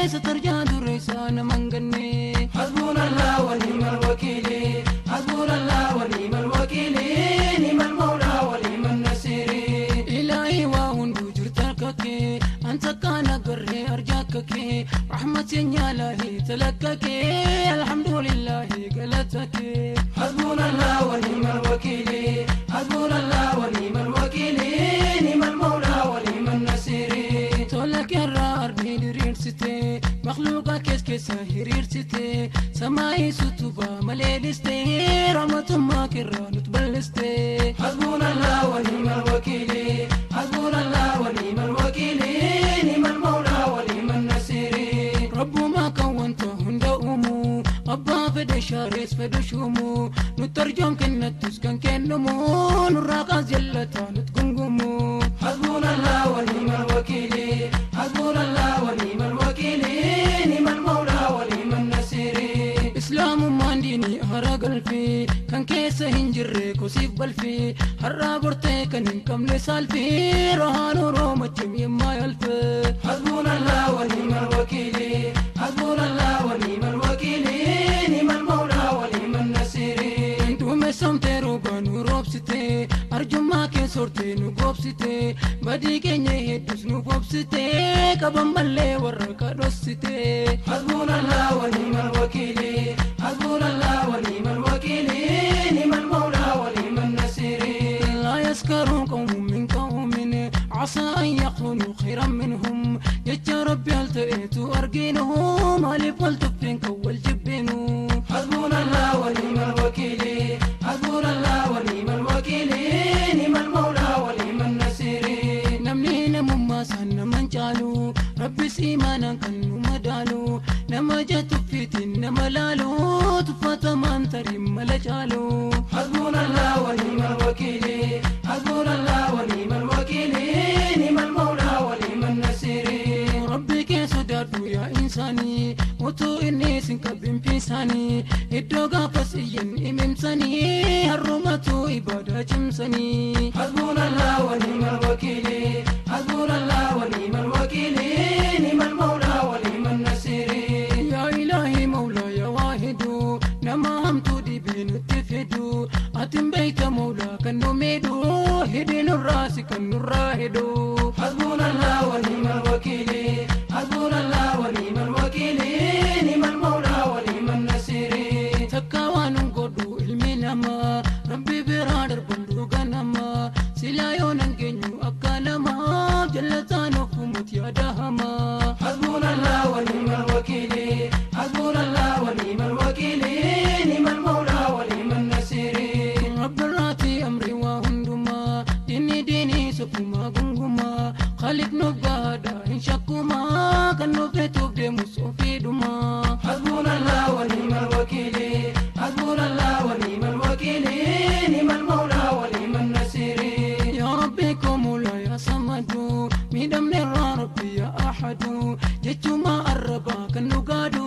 Satarjaa dureessaa nama hin ganne. Hasbunallah wa ni'mal wakiili. Hasbunallah wa ni'mal wakiili. Ni'mal mawlaa wa ni'man nasiiri. Ilaahii waa hunduu jirta harka kee. Anta kaana garree arjaa akka kee. Rahmatiin yaalaahi talakka kee. Alhamdulillahi galata kee. Hasbunallah wa ni'mal wakiili. Hasbunallah wa ni'mal wakiili. Ni'mal mawlaa wa ni'man nasiiri. Tola keerraa ardii diriirsite. Makhluuqa kees keessa hiriirsite. Samaayii sutubaa malee dhiste. Rahmatummaa keerraa nut bal'iste. Hasbunallah wa ni'mal wakiili. Hasbunallah wa ni'mal wakiili. Ni'mal mawlaa wa ni'man nasiiri. Rabbumaa kan wanta hunda uumu. Abbaa fedhe shaarees fedhe shuumu. Nut arjoon kennattus kan kennumu. Nurraa qaas jallataa nut gungumu. Hasbunallah wa ni'mal wakiili. Hasbunallah wa ni'mal wakiili. Ni'mal mawlaa wa ni'man nasiiri. Islaamummaan diinii hara galfee kan keessa hin jirre kosiif balfee har'aa bortee kan hin qabne saalfee rohaan oromachim yemmaa yalfee. Hasbunallah wa ni'mal wakiili. Hasbunallah wa ni'mal wakiili. Ni'mal mawlaa wa ni'man nasiiri. Duumessamtee rooba nu roobsite arjummaa kee soortee nu goobsite badii keenya hedduus nu boobsite qaban mallee warra kadhossite. Hasbunallah wa ni'mal wakiili. Hasbunallah wa ni'mal wakiili. Ni'mal mawlaa wa ni'man nasiiri. لا يسكر قوم من قوم عسى أن يكونوا خيرا منهم يا ربي التئت أرجينه مالي فلتفين كول جبينه. Hasbunallah wa ni'mal wakiili. Hasbunallah wa ni'mal wakiili. Ni'mal mawlaa wa ni'man nasiiri. Namni namummaa isaan naman caalu rabbis imaanaan kan nu madaalu nama jatuffiitiin nama laalu tuffatamaan tarii mala caalu. Hasbunallah wa ni'mal wakiili. Hasbunallah wa ni'mal wakiili. Ni'mal mawlaa wa ni'man nasiiri. Rabbi kee sodaadhu yaa insaanii utuu inni sin qabin fiisaanii iddoo gaafas iyyan imimsanii har'umatu ibaadaa cimsanii. Hasbunallah wa ni'mal wakiili. Hasbunallah wa ni'mal wakiili. Ni'mal mawlaa wa ni'man nasiiri. Yaa ilaahi mawlaa yaa waahidu nama hamtuu dhibee nutti fidu atin beeyta mawlaa kan nu miidhu hidhi nurraa si kan nurraa hidhu. Hasbunallah wa ni'mal wakiili. Hasbunallah wa ni'mal wakiili. Ni'mal mawlaa wa ni'man nasiiri. Takka waan hin godhu ilmi namaa rabbi biraa darban dhuga namaa silaa yoo nan geenyu akka namaa jallataan ofumutti yaada hamaa. Hasbunallah wa ni'mal wakiili. Hasbunallah wa ni'mal wakiili. Ni'mal mawlaa wa ni'man nasiiri. Rabbirraati amri waa hundumaa diinni diinii sofumaa gungumaa khaliq nuuf gahaadha hin shakkumaa kan nuuf feetuuf deemus ofiidhumaa. Hasbunallah wa ni'mal wakiili. Hasbunallah wa ni'mal wakiili. Ni'mal mawlaa wa ni'man nasiiri. Yaa Rabbi koo Moolaa yaa Samadu miidhamneerraa Rabbi yaa Ahadu jechumaa arrabaa kan nu gaadu